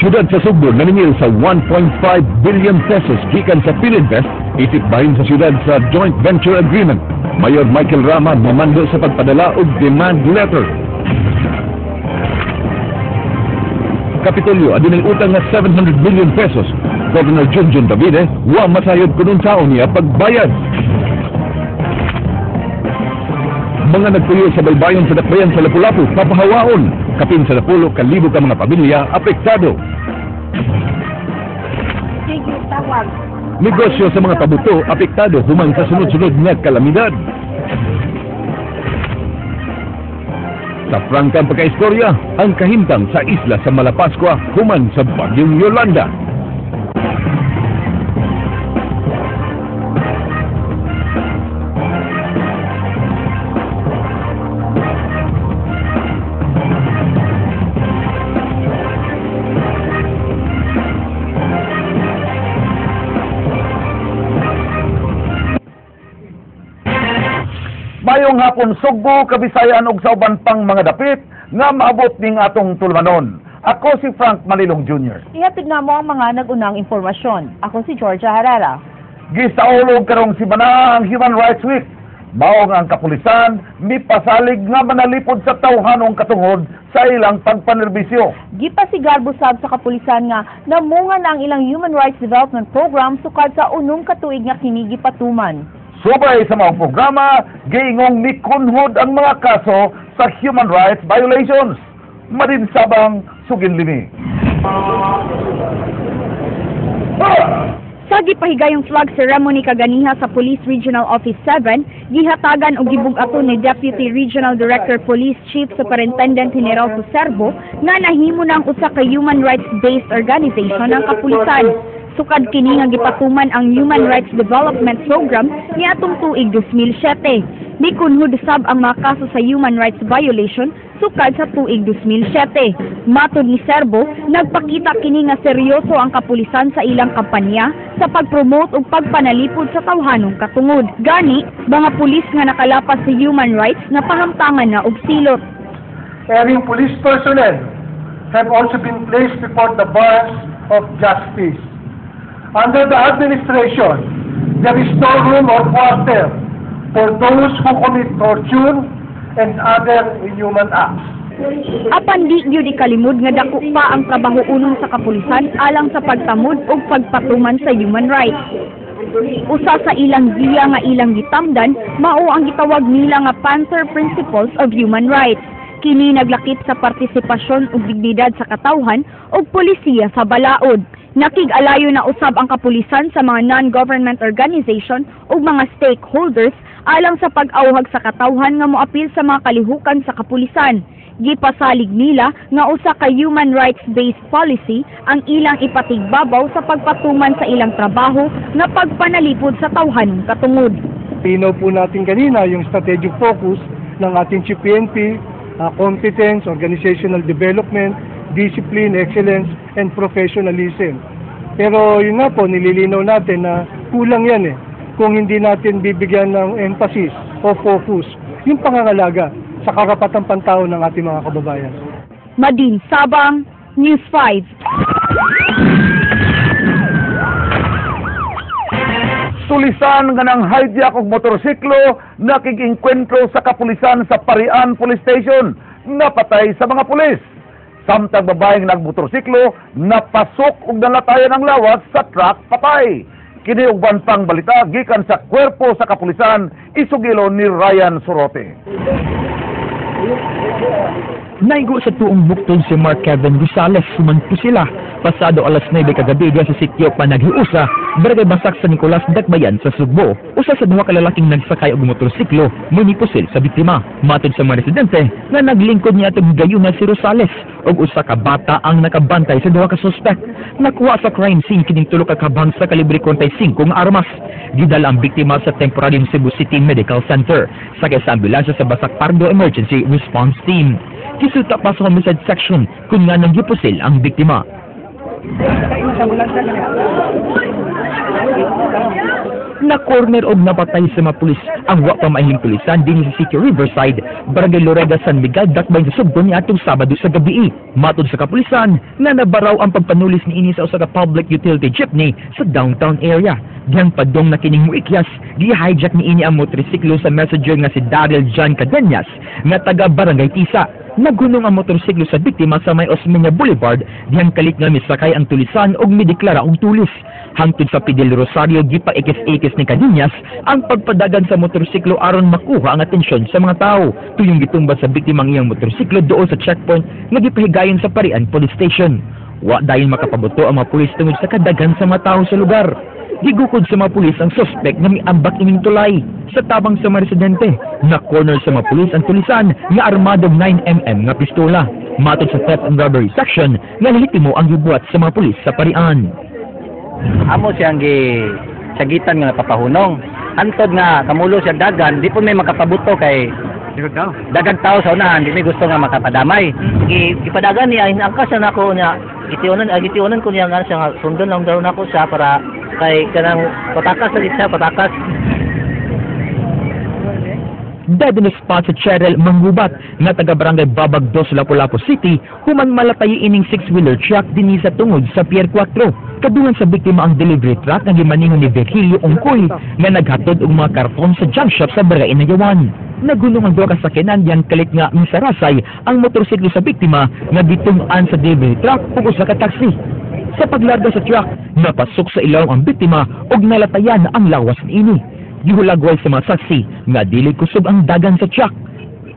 Siyudad sa Sugbo naningil sa 1.5 billion pesos gikan sa Filinvest isip bahin sa siyudad sa joint venture agreement. Mayor Michael Rama mamando sa pagpadala og demand letter. Kapitolyo adunay utang nga 700 million pesos. Governor Junjun Davide wa masayod kun unsaon niya pagbayad. Mga nagpuyo sa baybayon sa Dakbayan sa Lapu-Lapu papahawaon. Kapin sa napulo kalibo ka mga pamilya apektado. Sige, tawag. Negosyo sa mga pabuto apektado human sa sunod-sunod nga kalamidad. Sa prangkang pagkaistorya, ang kahimtang sa isla sa Malapascua human sa Bagyong Yolanda. Mayong hapon Sugbo, Kabisayan ug sa uban pang mga dapit nga maabot ning atong tulumanon. Ako si Frank Malilong Jr. Ihatid na mo ang mga nag-unang impormasyon. Ako si Georgia Herrera. Gisaulog karong simana ang Human Rights Week. Mao nga ang kapulisan mipasalig nga manalipod sa tawhanong katungod sa ilang pagpanerbisyo. Gipasigarbo sab sa kapulisan nga namunga na ang ilang Human Rights Development Program sukad sa unong katuig nga kini gipatuman. Subay sa mga programa, giingong mikunhod ang mga kaso sa human rights violations. Madinsabang sugin limi. Sa gipahigayong flag ceremony kaganiha sa Police Regional Office 7, gihatagan og gibug-aton ni Deputy Regional Director Police Chief Superintendent General Suserbo nga nahimo na ang usa ka human rights-based organization ang kapulisan. Sukad kini nga gipatuman ang Human Rights Development Program niadtong tuig 2007. Mikunhod sab ang mga kaso sa human rights violation sukad sa tuig 2007. Matod ni Serbo, nagpakita kini nga seryoso ang kapulisan sa ilang kampanya sa pag-promote ug pagpanalipod sa tawhanong katungod. Gani, mga pulis nga nakalapas sa human rights nga pahamtangan na og silot. Erring police personnel have also been placed before the bars of justice. Under the administration, there is no room or quarter for those who commit torture and other inhuman acts. Apan di gyud ikalimod nga dako pa ang trabaho unong sa kapulisan alang sa pagtamod ug pagpatuman sa human rights. Usa sa ilang giya nga ilang gitamdan mao ang gitawag nila nga Panther Principles of Human Rights. Kini naglakip sa partisipasyon ug dignidad sa katawhan ug polisiya sa balaod. Nakig-alayo na usab ang kapulisan sa mga non-government organization ug mga stakeholders alang sa pag-awhag sa katawhan nga moapil sa mga kalihukan sa kapulisan. Gipasalig nila nga usa ka human rights-based policy ang ilang ipatigbabaw sa pagpatuman sa ilang trabaho nga pagpanalipod sa tawhanong katungod. Pinaw po natin kanina yung strategic focus ng ating Chief PNP, competence, organizational development, discipline, excellence, and professionalism. Pero yun nga po, nililinaw natin na kulang yan kung hindi natin bibigyan ng emphasis o focus yung pangangalaga sa karapatang pantao ng ating mga kababayan. Madin Sabang, News 5. Tulisan nga nang hijack og motorsiklo nakig-engkwentro sa kapulisan sa Parian Police Station, napatay sa mga pulis. Samtang babaeng nagmotorsiklo, napasok og nalatayan ang lawas sa truck patay. Kini uban pang balita gikan sa kwerpo sa kapulisan, isugilo ni Ryan Sorote. Naigo sa tuong buktod si Mark Kevin Rosales sumangpo sila. Pasado alas 9 kagabi diya sa sitio Panaghiusa, Barangay Basak sa Nicolas Dakbayan sa Sugbo. Usa sa duha ka lalaking nagsakay og motorsiklo, minipusil sa biktima. Matod sa mga residente nga naglingkod niya atong gayuna si Rosales ug usa ka bata ang nakabantay sa duha ka suspect. Nakuha sa crime scene kining tulo ka kabang sa kalibre 45 nga armas. Gidala ang biktima sa temporaryong Cebu City Medical Center sakay sa ambulansya sa Basak Pardo Emergency Response Team. Kisuta pa sa homicide section kung nga nang gipusil ang biktima. Na corner og napatay sa mga pulis ang wa pa mahiling tulisan dinhi sa Sitio Riverside, Barangay Lorega, San Miguel, Dakbayan sa Sugbo niadtong Sabado sa gabi. Matod sa kapulisan, nga nabaraw ang pagpanulis niini sa usa ka public utility jeepney sa downtown area. Dihang padong na kining muikyas, gi-hijack niini ang motorsiklo sa messenger nga si Daryl John Cadeñas nga taga Barangay Tisa. Nagunong ang motorsiklo sa biktima sa may Osmeña Boulevard, dihang kalit nga misakay ang tulisan og mideklara og tulis. Hangtod sa Fidel Rosario, gipaikis-ikis ni Cadeñas ang pagpadagan sa motorsiklo aron makuha ang atensyon sa mga tao. Tuyong gitumba sa biktima ang iyang motorsiklo doon sa checkpoint nga gipahigayon sa Parian Police Station. Wa dayon makapabuto ang mga pulis tungod sa kadaghan sa mga tao sa lugar. Gigukod sa mga pulis ang suspect nga miambak ining tulay. Sa tabang sa mga residente, na-corner sa mga pulis ang tulisan nga armado 9 mm nga pistola. Matod sa Theft and Robbery Section, nga lehitimo ang gibuhat sa mga pulis sa Parian. Amo siyang gi sagitan nga napapahunong. Hantod nga kamulo siya dagan, di po may makapabuto kay dagang tao sa unahan, di may gusto nga makapadamay. Gi gipadagan niya, hinangkas siya nako niya, gitiunan, gitiunan ko niya nga siya nga sundon lang daw nako siya para kay kanang patakas sa siya patakas. Dead on the spot si Cheryl Manggubat nga taga Barangay Babag 2, Lapu-Lapu City, human malatay ining six-wheeler truck dinhi sa tungod sa Pier 4. Kadungan sa biktima ang delivery truck nga gimaneho ni Virgilio Ungkoy nga naghatod og mga karton sa junk shop sa Barangay Inayawan. Nagunong ang duha ka sakyanan diyang kalit nga misarasay ang motorsiklo sa biktima nga gitung-an sa delivery truck ug usa ka taxi. Sa paglarga sa truck, napasok sa ilawom ang biktima ug nalatayan ang lawas niini. Gihulagway sa mga saksi nga dili kusog ang dagan sa truck.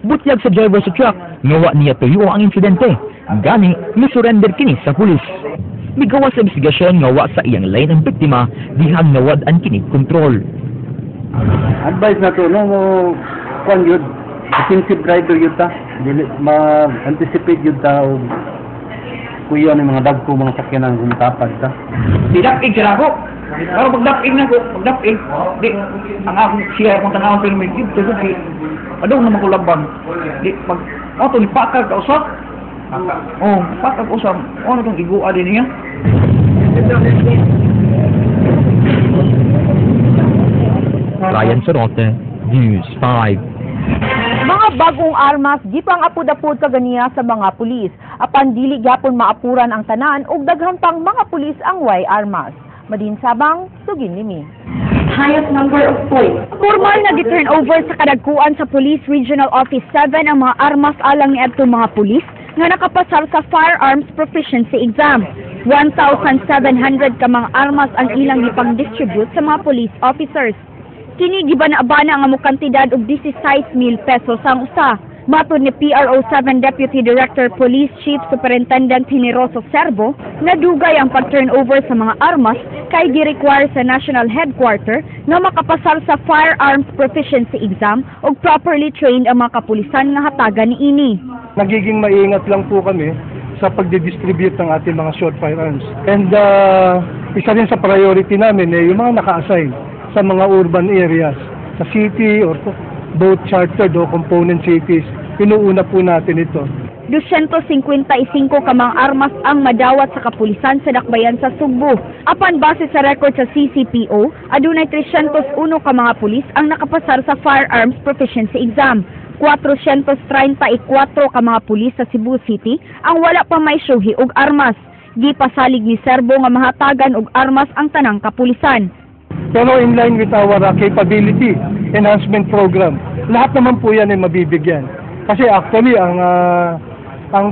Butyag sa driver sa truck nga wa niya tuyo ang insidente. Gani, ni-surrender kini sa pulis. Migawas sa investigasyon nga wa sa iyang lane ang biktima dihang nawad-an kini kontrol. Advice na to, no, mo kuan yun, defensive driver yun ta, dili ma-anticipate yun ta og kuya ni mga dagko mga sakyanan kung tapad ta. Didapig siya ako. Pero pagdapig na ko, pagdapig, di, ang akong siya akong tanawon pero may dito kay adong naman ko laban. Di pag auto ni pakag ka usap. Oh, pakag usap. Ano tong igua din niya? Ryan Sorote, News 5. Mga bagong armas gipang apud-apud kaganiya sa mga pulis. Apan dili gyapon maapuran ang tanan ug daghan pang mga pulis ang way armas. Madin Sabang, sugin nimi. Highest number of points. Formal na gi-turn over sa kadagkuan sa Police Regional Office 7 ang mga armas alang niadtong mga pulis nga nakapasar sa Firearms Proficiency Exam. 1,700 ka mga armas ang ilang gipang-distribute sa mga police officers. Kini gibana-bana nga mokantidad og 16,000 pesos ang usa. Matod ni PRO 7 Deputy Director Police Chief Superintendent Generoso Servo, nadugay ang pag-turnover sa mga armas kay gi-require sa National Headquarter nga makapasar sa Firearms Proficiency Exam ug properly trained ang mga kapulisan nga hatagan niini. Nagiging maingat lang po kami sa pagdi-distribute ng ating mga short firearms. And isa rin sa priority namin eh, yung mga naka-assign sa mga urban areas, sa city or both chartered o component cities, inuuna po natin ito. 255 ka mga armas ang madawat sa kapulisan sa dakbayan sa Sugbo. Apan base sa record sa CCPO, adunay 301 ka mga pulis ang nakapasar sa Firearms Proficiency Exam. 434 ka mga pulis sa Cebu City ang wala pa may suhi og armas. Gipasalig ni Servo nga mahatagan og armas ang tanang kapulisan. Pero in line with our capability enhancement program, lahat naman po yan ay mabibigyan. Kasi actually, ang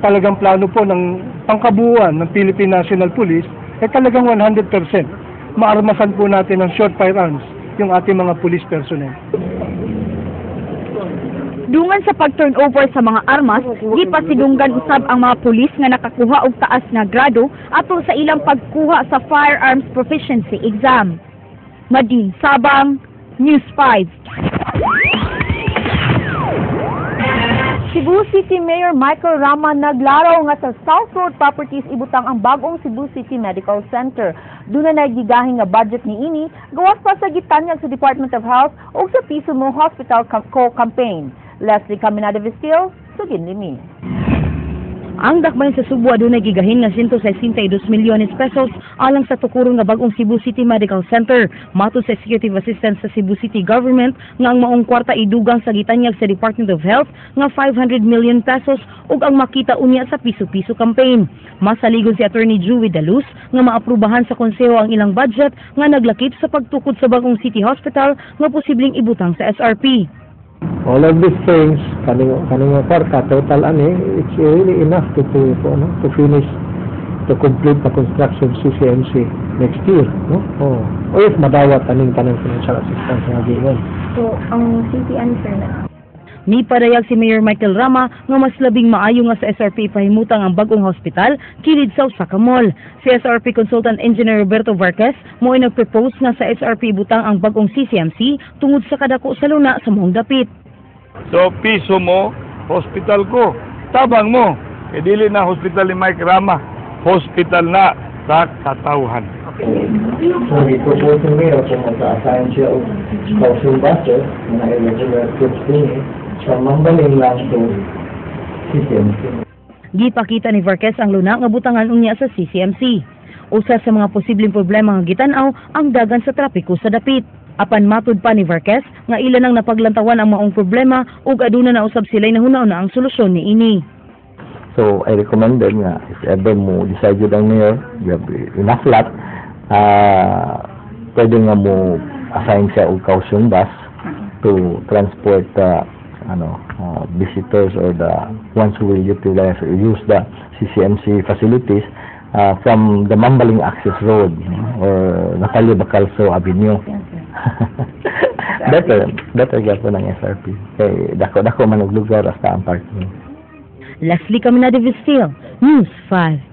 talagang plano po ng pangkabuuan ng Philippine National Police ay talagang 100% maarmasan po natin ng short firearms yung ating mga police personnel. Dungan sa pag-turnover sa mga armas, gipasidunggan usab ang mga pulis nga nakakuha og taas nga grado atol sa ilang pagkuha sa Firearms Proficiency Exam. Madin Sabang, News 5. Cebu City Mayor Michael Rama naglaraw nga sa South Road Properties ibutang ang bagong Cebu City Medical Center. Duna na gigahin nga budget niini gawas pa sa gitanyag sa Department of Health ug sa Piso Mo Hospital Co campaign. Leslie Caminada Vestil, sugin limi. Ang dakbayan sa Sugbo adunay gigahin nga 162 milyones pesos alang sa tukuron nga bag-ong Cebu City Medical Center. Matod sa Executive Assistant sa Cebu City Government nga ang maong kwarta idugang sa gitanyag sa Department of Health nga 500 million pesos ug ang makita unya sa piso-piso campaign. Masaligon si Attorney Joey Daluz nga maaprubahan sa konseho ang ilang budget nga naglakip sa pagtukod sa bagong City Hospital nga posibleng ibutang sa SRP. All of these things, kaning mga kwarta, total ani, it's really enough to, ano, to finish, to complete the construction of CCMC next year, no? Oh. O if madawat aning tanang financial assistance nga giingon. So, ang city ano, sir, na Nipadayag si Mayor Michael Rama nga mas labing maayo nga sa SRP pahimutang ang bagong hospital kilid sa Osaka Mall. Si SRP Consultant Engineer Roberto Varquez mo ay nagpropose nga sa SRP ibutang ang bagong CCMC tungod sa kadako sa luna sa maong dapit. So, piso mo, hospital ko. Tabang mo. E dili na hospital ni Mike Rama. Hospital na sa katawhan. So, i-propose ni Mayor kung mag-assign siya og caution buses na irregular trips din eh, from Mambaling lang to CCMC. Gipakita ni Varquez ang luna nga butangan unya sa CCMC. Usa sa mga posibleng problema nga gitan-aw ang dagan sa trapiko sa dapit. Apan matud pa ni Varquez nga ila nang napaglantawan ang maong problema ug aduna na usab sila'y nahuna-una ang solusyon niini. So, I recommended nga, if ever mo decide yun ang mayor, you have enough lot, pwede nga mo assign siya og caution bus to transport ano visitors or the ones who will utilize or use the CCMC facilities from the Mambaling Access Road or Natalio Bacalso Avenue. Better gyapon ang SRP. Kay dako-dako man og lugar hasta ang parking. Leslie Caminada Vistil, News 5.